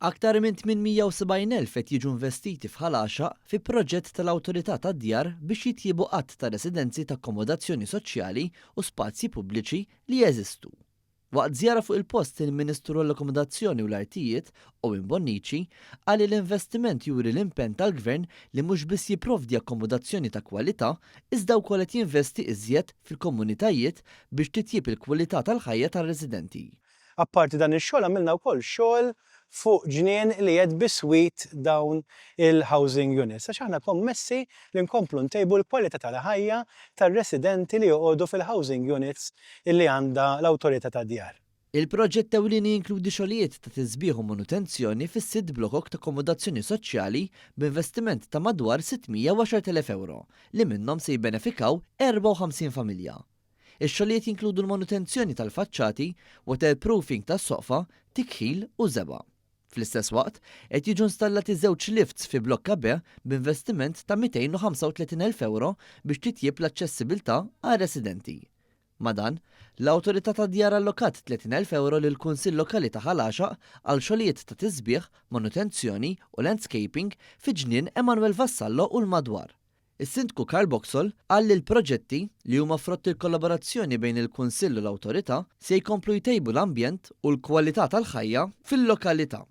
Aktar minn 870,000 qed jiġu investiti f'Ħal Għaxaq fi proġett tal-Awtorità tad-Djar biex jitjiebu għadd ta' residenzi ta' akkomodazzjoni soċjali u spazji pubbliċi li jeżistu. Waqt żjara fuq il-post il-Ministru għall-Akkomodazzjoni u l-Artijiet, Owen Bonnici, qal li l-investiment juri l-impenn tal-Gvern li mhux biss jipprovdi akkomodazzjoni ta' kwalità iżda wkoll qed jinvesti iżjed fil-komunitajiet biex titjieb il-kwalità tal-ħajja tar-residenti. Apparti dan ix-xogħol għamilna wkoll xogħol fuq ġnien li qed biswit dawn il-housing units għax aħna kommessi li nkomplu ntejbu l-kwalità tal-ħajja tar-residenti li joqogħdu fil-housing units li għandha l-Awtorità tad-Djar. Il-proġett ewlieni jinkludi xogħlijiet ta' tisbiħ u manutenzjoni fis-sitt blokok ta' akkomodazzjoni soċjali b'investiment ta' madwar 610,000 ewro li minnhom se jibbenefikaw 54 familja. Ix-xogħlijiet jinkludu l-manutenzjoni tal-faċċati, waterproofing tas-soqfa, tikħil u żebgħa. Fl-istess waqt, qed jiġu installati żewġ lifts fi Blokka B b'investiment ta' 235,000 ewro biex titjieb l-aċċessibilità għar-residenti. Ma' dan, l-Awtorità tad-Djar allokat 30,000 ewro lill-Kunsill Lokali ta' Ħal Għaxaq għal xogħlijiet ta' tisbiħ, manutenzjoni u landscaping fi Ġnien Emanuel Vassallo u l-madwar. Is-Sindku Karl Boxall qal li l-proġetti, li huma frott il-kollaborazzjoni bejn il-Kunsill u l-Awtorità, se jkomplu jtejbu l-ambjent u l-kwalità tal-ħajja fil-lokalità.